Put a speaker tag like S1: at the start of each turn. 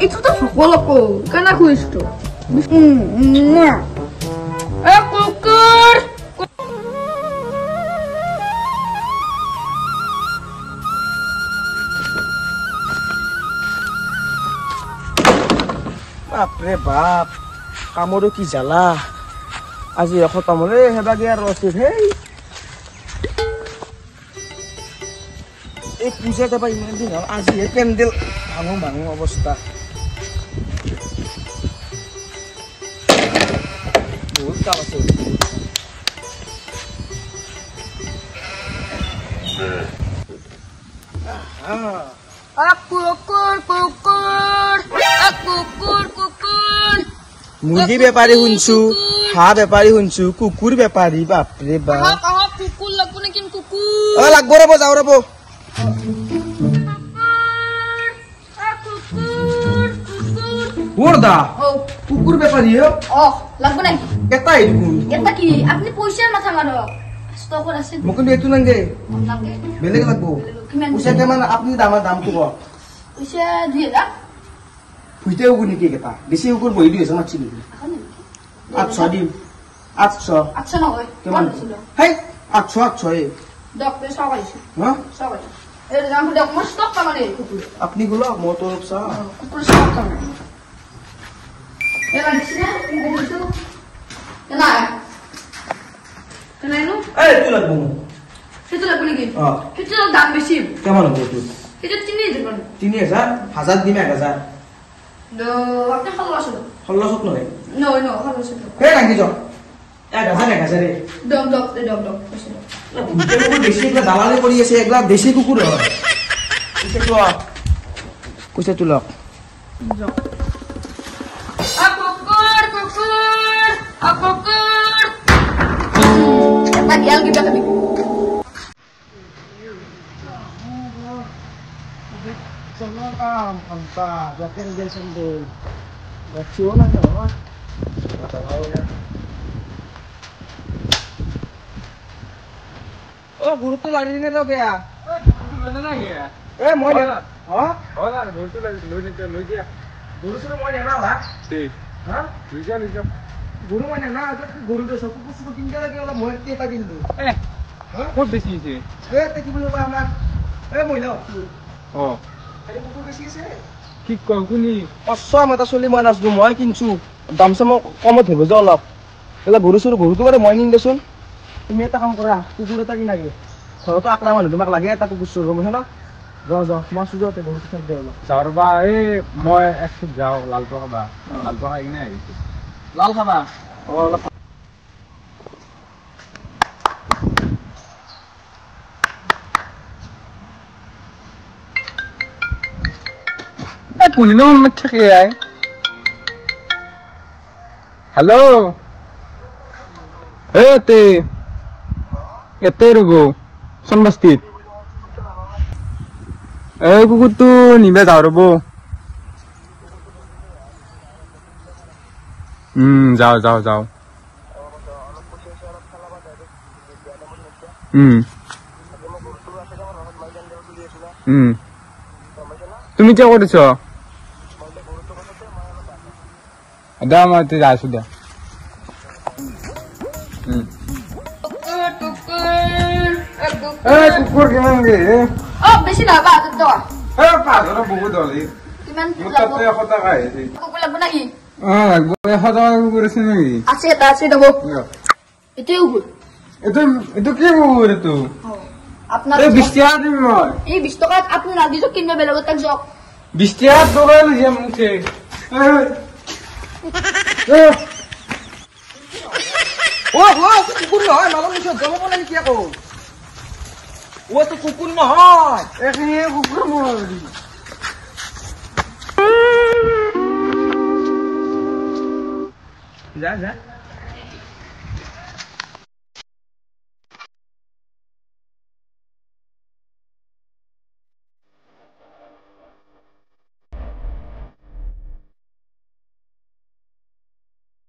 S1: এইটোতো সকলো কেনে খুজিছো। কুকুৰ
S2: বাপৰে বাপ, কামৰো কি জ্বালা। আজি এশ তামোল এই সেইভাগে আৰু আছে। হেই, এই পূজা যাবা ইমান দিন হ'ল, আজিহে পেণ্ডেল ভাঙো ভাঙো অৱস্থা। বহুত কাম আছে।
S1: কুকুৰ কুকুৰ কুকুৰ কুকুৰ।
S2: মুৰ্গী বেপাৰী শুনছো, হাঁহ বেপাৰী শুনছো, কুকুৰ বেপাৰী, বাপৰে বাপ।
S1: কুকুৰ লাগব নেকি? কুকুৰ
S2: অ লাগব, ৰ'ব যাওঁ ৰ'ব। দা কুকুৰ বেপাৰী
S1: অ লাগব নাই?
S2: এটাই দেখোন।
S1: এটা কি? আপুনি পইচাৰ মাথা মাৰক, ষ্টকত আছে।
S2: মোক কিন্তু এইটো নালাগে, বেলেগ লাগব। পইচা কিমান আপুনি? দামৰ দামটো কওক।
S1: পইচা 2000।
S2: ভুইতে কুকুৰ নেকি কেইটা? বেছি কুকুৰ বহি 2000 মাতছি নেকি? 800 দিম, 800।
S1: 800 নহয়।
S2: কিমান? হেই, 800, 800।
S1: হা,
S2: আপুনি গ'লক, মই তো অলপ চাওঁ।
S1: কুকুৰ ষ্টক তাৰমানে।
S2: এইটো লাগব মোক।
S1: সেইটো লাগব নেকি? সেইটো দাম বেছি।
S2: কিমান হ'ব এইটো?
S1: সেইটো 3000।
S2: 3000? হাজাৰ দিম, 1000।
S1: আপুনি 1600।
S2: 1600 নহয়?
S1: নহয় নহয়, 1600।
S2: সেই ৰাখি যাওক, 1000, 1000।
S1: দক দক দক দক।
S2: কুকুৰ বেছি, এইগিলা দালালি কৰি আছে। এইগিলা দেশী কুকুৰ হয়। পইচাটো পইচাটো লওক।
S1: কুকুৰ কুকুৰ কুকুৰ। এটা গেল কিবা খাবি।
S2: পেণ্ডেল চেণ্ডেল লাগে নহয়। অ গুৰুত্ব লাগি নে বেয়া? এ মই গৰু চৰু মই নেনা। হা, গৰু মই নেনা। গৰু কুকুৰ চুকুৰ কিনিব লাগে অলপ। মই এটা কিনিলো।
S3: ক'ত বেছি আছে?
S2: এ কি বুলি কয় আমাক এই মহিলা।
S3: অ
S2: কুকুৰ বেছি আছে।
S3: কি কয় শুনি?
S2: কচম এটা চলি মই নাজনো, মই কিনছো। দাম চাম কমত ধৰিব যে অলপ। এইবিলাক গৰু চৰু, গৰুটো বাৰু মই নিম দেচোন। তুমি এটা কাম কৰা, কুকুৰ এটা কিনাগে। ঘৰতো আকলা মানুহ, তোমাক লাগে এটা কুকুৰ চুৰ, গম পাইছা ন? যাওঁ যাওঁ, মই আছো, যাওঁতে গৰুটো চাই দে অলপ।
S3: যাওঁ ৰ'বা, এই মই এক চুপ যাওঁ, লালপোৱা খাবা। লালপোৱা খাই কিনে আহিছো।
S2: লাল খাবা? অ অলপ।
S3: কোনেনো মনত থাকে আই। হেল্ল', এ তে এতে ৰ'ব চনবাস্তিত। এই কুকুৰটো নিবা যাওঁ ৰ'ব। যাওঁ যাওঁ যাওঁ। তুমি কিয় কৰিছ? দে, মই এতিয়া আছো দে। কুকুৰ কিমান?
S1: অ বেছি নহয়, 5000 টকা।
S3: এ 5000 বহুত হ'ল।
S1: কিমান?
S3: মোৰ তাতে 100 টকা আহিছে।
S1: কুকুৰ লাগব নেকি?
S3: অ লাগব। 100 টকা কুকুৰ আছে নেকি?
S1: আছে, এটা আছে। দেব এইটোৱে কুকুৰ।
S3: এইটো এইটো কি কুকুৰ এইটো?
S1: আপোনাৰ
S3: এই 20 টকা দিম মই।
S1: এই 20 টকাত আপুনি নাদি যাওক, কিনিব বেলেগত তাক যাওক।
S3: 20 টকা টকা লৈ যাম মুঠে।
S2: অ অ কুকুৰ নহয়, মালৰ মুখত জমাব লাগে কি আকৌ? অ তো কুকুৰ নহয়।
S3: এইখিনি কুকুৰ মোৰ।
S2: যা যা।